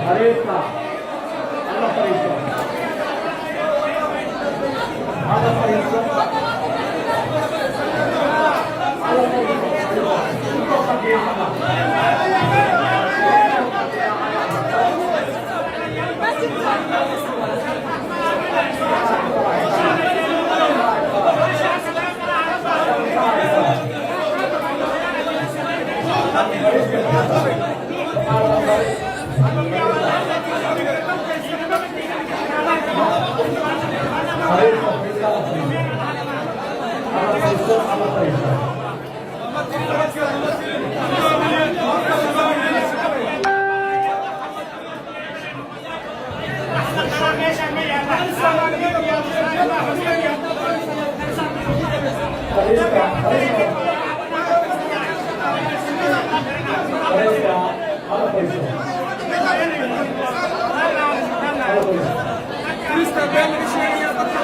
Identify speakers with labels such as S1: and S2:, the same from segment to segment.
S1: Fariista, alla fariisto, alla fariisto, alla fariisto. Intoo fadhiya hadda. Fariista, fariista, alla fariisto, alla fariisto, alla fariisto. Fariista, fariista, fariista, alla fariisto, alla fariisto.
S2: Krista been laga sheegaya, dadka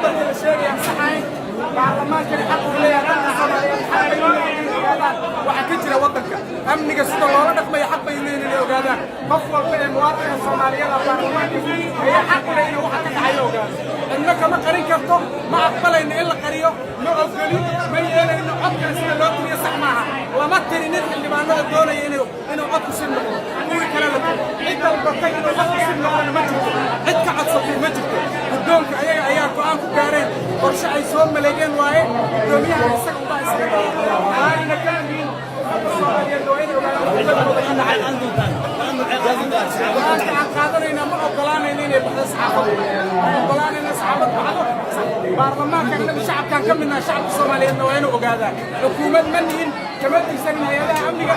S2: dadka la sheegaya saxayn. Baarlamaankani xaq u leeyahay, dadka Soomaaliyeed xaq bay u leeyihiin inay ogaadaan waxa ka jira waddanka. Amniga sida loola dhaqmayo xaq bay u leeyihiin inay ogaadaan. Qof walba ee muwaadinka Soomaaliyeed ah baarlamaanka ayaa xaq u leh inuu waxa ka dhacayo ogaado. Cidna kama qarin karto. Ma aqbalayno in la qariyo, ma ogolin, ma yeelayno. Codkan sida loo tiriyo sax maaha. Lama tirinin xildhibaanada doonaya inuu codku sir noqdo. Kuwii kale la tiri. Cid dalbatay inuu codku sir noqdona ma jirto, cid ka codsatay ma jirto. Guddoonka ayaga ayaa go'aan ku gaareen, qorshe ay soo maleegeen waaye. Guddoomiyaha isaga ubaa isaga aanina ka amiin. Ummadda Soomaaliyeed waa inay ogaadaan waxa dalkooda ka dhacay. Go'aanka aan qaadanayna, ma ogolaanayno inay baxdo saxaafadu, ma ogolaanayno saxaafad baxdo. Baarlamaanka annagu shacabkaan ka midnaha, shacabka Soomaaliyeedna waa inuu ogaadaa. Xukuumad ma nihin, kama tirsanin hay-adaha amniga.